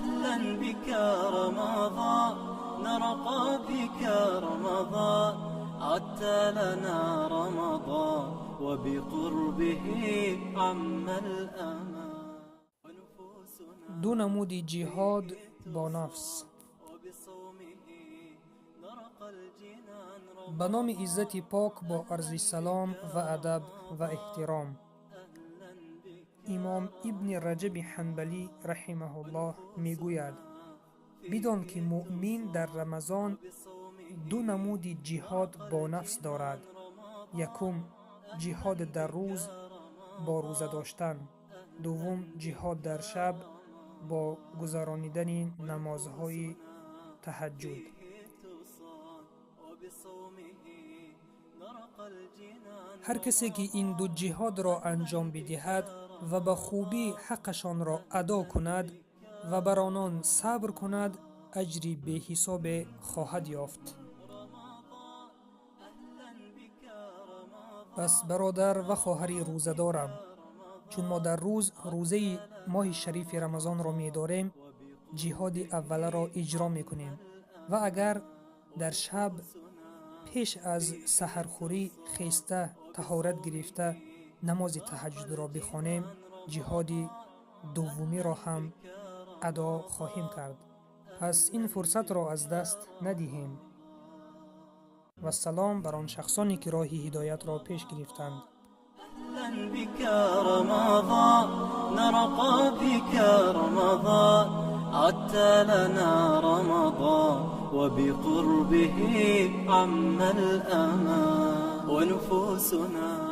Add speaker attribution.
Speaker 1: أهلا بك رمضان، نرقى بك رمضان، عدت لنا رمضان، وبقربه عم الأمان. ونفوسنا
Speaker 2: Ду намуди ҷиҳод бо нафс.
Speaker 1: وبصومه نرقى الجنان.
Speaker 2: Ба номи Иззати Пок, бо арзи салом ва адаб ва эҳтиром. Имом Ибни Раҷаби Ҳанбалӣ раҳимаҳуллоҳ мегӯяд: бидон, ки муъмин дар Рамазон ду намуди ҷиҳод бо нафс дорад. Якум, ҷиҳод дар рӯз бо рӯза доштан. Дуввум, ҷиҳод дар шаб бо гузаронидани намозҳои таҳаҷҷуд. Ҳар касе, ки ин ду ҷиҳодро анҷом бидиҳад ва ба хубӣ ҳаққашонро адо кунад ва бар онон сабр кунад, аҷри беҳисобе хоҳад ёфт. Пас, бародар ва хоҳари рӯзадорам, чун мо дар рӯз рӯзаи моҳи шарифи Рамазонро медорем, ҷиҳоди авваларо иҷро мекунем ва агар дар шаб пеш аз саҳархӯрӣ хеста, таҳорат гирифта, намози таҳаҷҷудро бихонем, ҷиҳоди дуввумиро ҳам адо хоҳем кард. Пас ин фурсатро аз даст надиҳем. Вассалом бар он шахсоне, ки роҳи ҳидоятро пеш гирифтанд.
Speaker 1: أهلا بك رمضان، نرقى بك رمضان، عدت لنا رمضان، وبقربه عم الأمان ونفوسنا.